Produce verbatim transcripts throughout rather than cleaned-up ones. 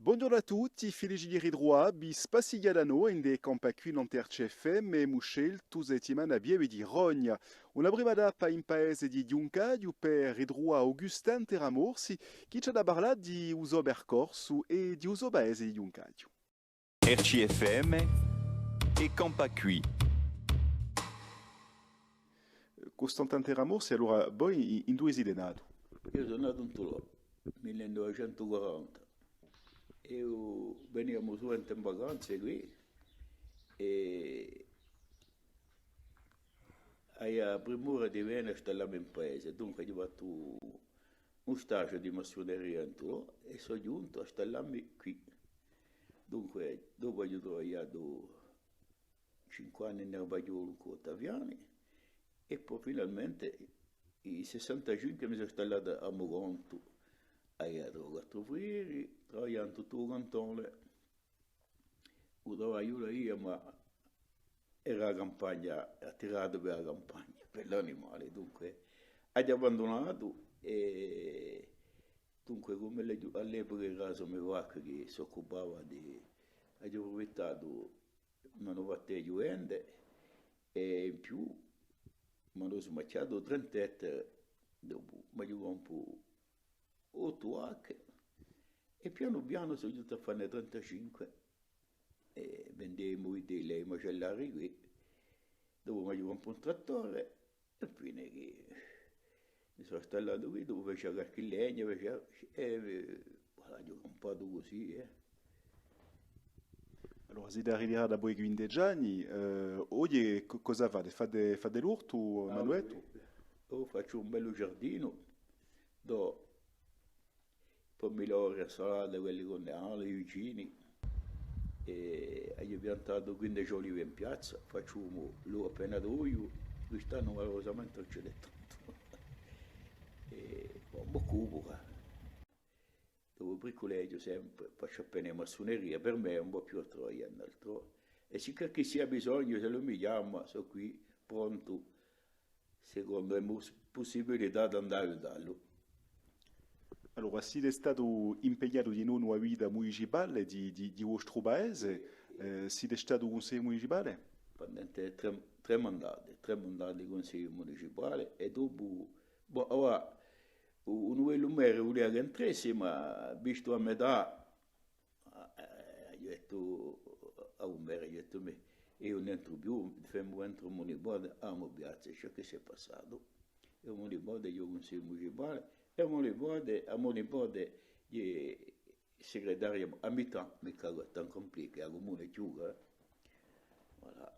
Bonghjornu à tutti, felici di ritruvà vi, spassighjata nova ind'è Campà quì nant'à R C F M, emu sceltu sta settimana Pieve di Rogna. Una prima tappa in paese di Ghjuncaghju per ritruvà Augustin Terramorsi, chì ci hà da parlà di u so percorsu è di u so paese di Ghjuncaghju. R C F M è Campà quì. Costantin Terramorsi, allora, voi in, induve site natu? Eiu sò natu in Tolò, mille novecentu quaranta. Eiu veniamu suvente in vacanze quì è aia a primura di vene à stallà mi in paese, dunque aghju fattu un stage di massuneria in Tolò è sò ghjuntu à stallà mi quì. Dunque, dopu aghju travagliatu cinque anni in Erbaghjolu cù Ottaviani, è po finalmente in sessantacinque mi sò stallatu à mo contu, aghju trovu quattru freri, travagliendu tuttu u cantone, u travagliu d'avia, ma era a campagna, attiratu per a campagna, per l'animali, dunque aghju abbandunatu è dunque, cum'è l'aghju, à l'epoca era a so me vacca chì s'occupava di, aghju prufittatu m'anu fattu e ghjuvende è in più m'anu smachjatu trenta ettari, dopu m'aghju compu ottu vacche è pianu pianu sò ghjuntu à fanne trentacinque è vendemu i vitelli à i macellari quì, dopu m'aghju compu un trattore è infine chì mi sò stallatu quì, dopu facia qualchì legna, facia, è, eh, voilà, aghju campatu cusì, eh. Allora, site ritiratu dapoi quindeci anni, eh, oghje co-, cosa fate? Fate, fate l'ortu, ah, Manuettu? Eiu facciu un bellu giardinu, do pomidori, insalata, quelli cù e ali, i vicini, è aghju piantatu quindeci olivi in piazza, facciu lu appena d'ogliu, quist'annu malurosamente ùn ci n'hè tantu. È po m'occupu, eh. Dopu briculeghju sempre, facciu appena massuneria, per mè ùn vò più à travaglià in altrò. È sì chì ci hè bisognu, s'ellu mi chjama, sò quì, prontu, secondu e mo pussibilità d'andà à aiutallu. Allora, site statu impegnatu dinò in a vita municipale di, di, di u vostru paese, eh, site statu cunsigliere municipale? Pendente trè, trè mandati, trè mandati cunsigliere municipale è dopu, bò, allora, u, u novellu merre vulia ch'entressi, ma vistu a mo età, ah, eh, aghju dettu à u merre, aghju dettu, mì, eiu ùn entru più, femu entre mo nipote, à mo piazza, ciò chì s'hè passatu. È mo nipote hè cunsigliere municipale, è mo nipote, à mo nipote hè segretaria à mi-temps, micca tant complicatu, a cumuna hè chjusa, eh. Voilà.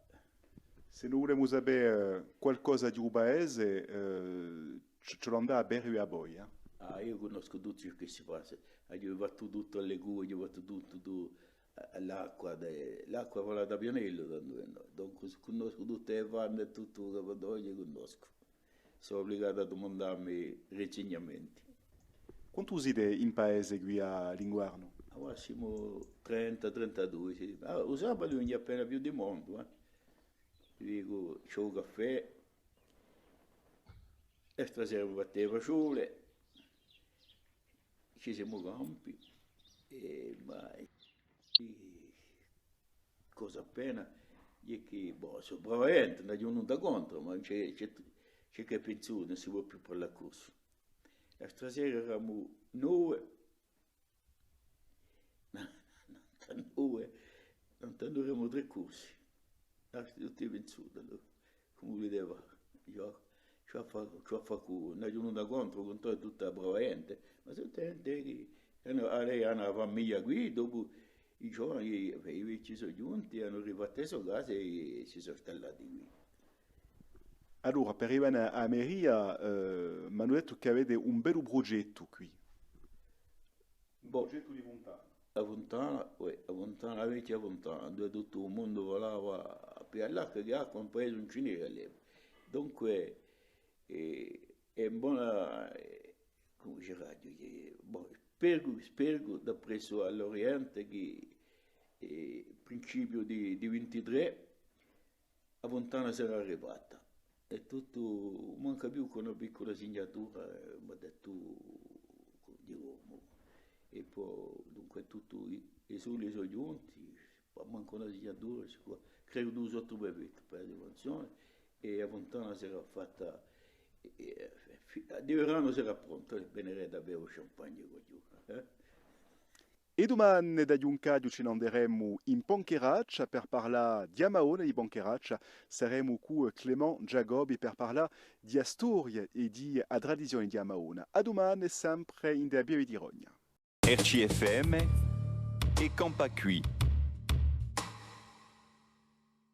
S'è no vulemu sapè, eh, qualcosa di u paese, eh, ci, ci l'andate à vede à voi, eh. Ah, eiu cunnoscu tuttu ciò chì si passa. Aghju fattu tuttu à l'Ecu, aghju fattu tuttu, tu-, à, à l'acqua, de, l'acqua fala da Pianellu, tandu, eh, nò. Dunque, cunnoscu tutte e fanne è tuttu u Capadocia, cunnoscu. Sò ubligatu à dumandà mi risegnamenti. Quantu site in paese quì à l'inguernu? Avà simu trenta, trentadui, sì. Ah, u sabatu vene appena più di mondu, eh. Vi dicu, ci hè u caffè, e stasera mi fattu e fasgiole, ci simu campi, è, ma, cosa appena, hè chì, bò, sò brava ghjente, ùn aghju nunda contru, ma ùn ci hè, ci hè, ci hè chì hè pinzutu, ùn si pò più parlà corsu. A stasera eramu nove, nant'à nove, nant'à nove eramu trè corsi. Ah, tutti pinzuti, allora. Cumu videte, eiu, ci hè à fà, ci hè à fà cù, ùn aghju nunda contru, cù tutta a brava ghjente, ma sò ghjente chì anu, anu a famiglia quì, dopu i ghjovani, i vechji sò ghjunti, anu rifattu e so case è si sò stallati quì. Allora, per rivene à a meria, eh, m'anu dettu chì avete un bellu prughjettu quì. Bò, prughjettu di funtana. A funtana, uè, a funtana, a vechja funtana, induve tuttu u mondu falava, appena l'acqua, chì acqua in paese ùn ci n'era à l'epoca. Dunque, eh, hè bona, eh, cumu diceraghju, chì, bò, speru, speru, d'appressu à l'Oriente, chì, eh, principiu di, di vintitrè, a funtana sarà rifata. Hè tuttu, manca più chè una piccula signatura, eh, m'hà dettu, di l'omu. È po, dunque, tuttu, Suli sò ghjunti, mancu una signatura, sicuru. Credu dui o trè brevetti per a suvvenzione, è a funtana sarà fatta, è, è, fi-, di veranu sarà pronta, è benerete à beve u champagne quaghjò, eh? È dumane da Ghjuncaghju ci n'anderemu in Pancheraccia per parlà di a Maona di Pancheraccia. Saremu cù Clément Giacobbi per parlà di a storia è di a tradizione di a Maona. À dumane, sempre in a pieve di Rogna. R C F M è campà quì.